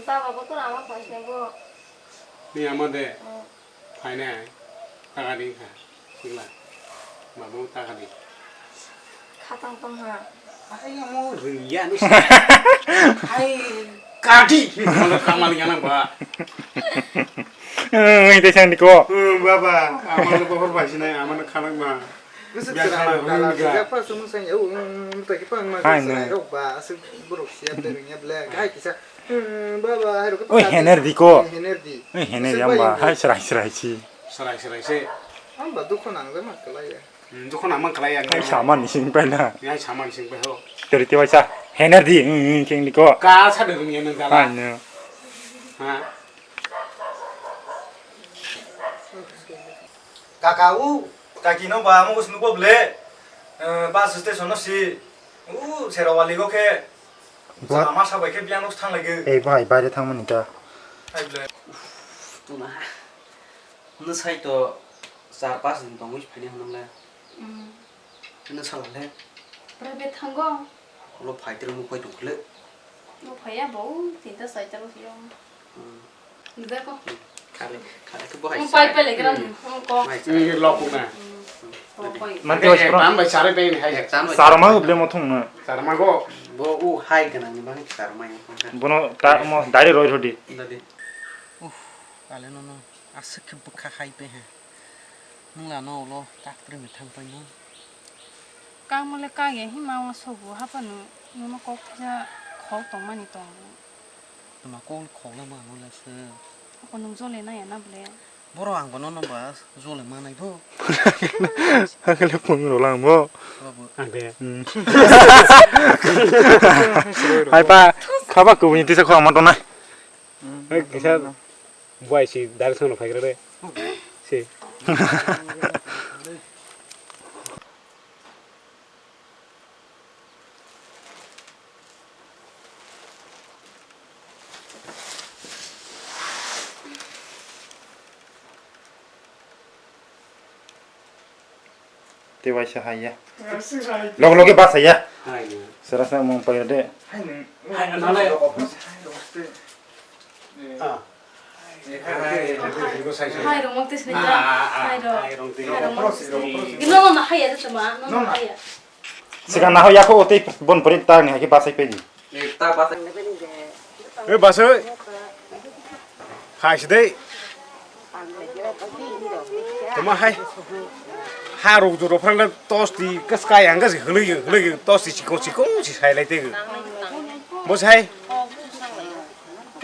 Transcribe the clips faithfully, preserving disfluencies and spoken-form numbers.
Baba bo to ama phaisne bo. Ni ama de. Hmm. Phainai. Taka di kha. Sigla. Babu taka di. Khatang tong ha. Ai amo rwngya ni. Ai kadi. Mano kamal yana ba. Eh, ini teh sang diko. Hmm, baba, amano bohor phaisne, amano khanang ma. Bwswk biya chwrai khanang rok dala rwngya. Sijak phano chumung sanya, o, um, um, tai khe phano ma. Hai chwrai ne. Rok ba, aswk borok siya tei rwngya ble, hai kisa, um, baba, hai rok khe. Oi, paka hener di ko. Hener di. Oi, hener di amba, hai chwrai chwrai si. Chwrai chwrai se. Amba dukho nang de ma kwlai ya. Hmm, dukho nang ma kwlai ya. Hai saman ni sing pai na. Hai saman ni sing pai ho. Tori te waisa, hener di, um, um, king di ko. Ka sa de rwngya nang dala. Hai ne. Ha. Kaka u, kaki no ba mo sunu bo ble. Eh, bus station no si. U, Serawali go khe. What? Sama sabai khe biang no thang lagi. Ei, bai, baire thang mani ta. Hai ble. Uff, tuna. No sai to char pas din tongwi phani hanam le. Hmm. Hino sala le. Private thango. Ulo phai tiro nuk pai tong khle. Nuk phai ya bo, tinta saita lo sio. Hmm. Nida ko. Khale, khale khe bo hai. Mo pai pai le gram. Hmm. Mo ko. Bai. Ni lok na. Hmm. Ko pai. Mante bai saro. Tam bai sare bai hai. Ek tam bai. Saro ma uble mo thung na. Saro ma go. Bo u hai kana ni bang saro ma. Bono ta mo dai roi rodi. Dadi. Uff, ale no no. Aswk khe bwkha hai pe he. Nwng lano ulo kak twrwngwi thang paino. Kangmale kagya hima o sobo haphano nwngno kok kisa khok tongmani tongo. Tuma kok khok le mano le se. Ako nwng jole naya na ble. Boro ang bono no ba jole manai bo. Hakle phung rwlang bo. Babu. Ande. Hmm. Hai pa, khaba kubuni tisa khok ma tongnai. Hmm. Hai kisa. Buai si dari sono phai kre de. Si. Te waisa hai ya. Log loge bas hai ya. Hai ni. Sera sa mong pai de. Hai ni. Hai na le. Ah. Hai rong mok tis ni ta. Hai rong. Hai rong mok tis ni. Ino no na hai ya tama. No na hai ya. Sika na ho ya ko te bon pori ta ni ha ki bas hai pe ni. Eh, ta bas. Eh, bas oi. Khai si dei. Tama hai. Ha ruk juro phrang le tos ti kas kai ang kas hului hului tos ti chiko chiko si sai lai te. Bo sai.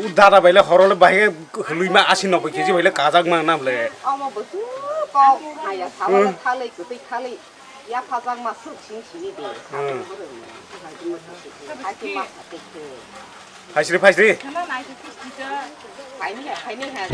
U dada bai le horo le bai hului ma asi noboi keji bai le kajak ma nam le. Omo bo tu ko haya sawala thalai kutui thalai. Ya phajak ma suk sing sini de. Hmm. Haisi ma sa te ke. Haisri, haisri. Phaini ha, phaini ha.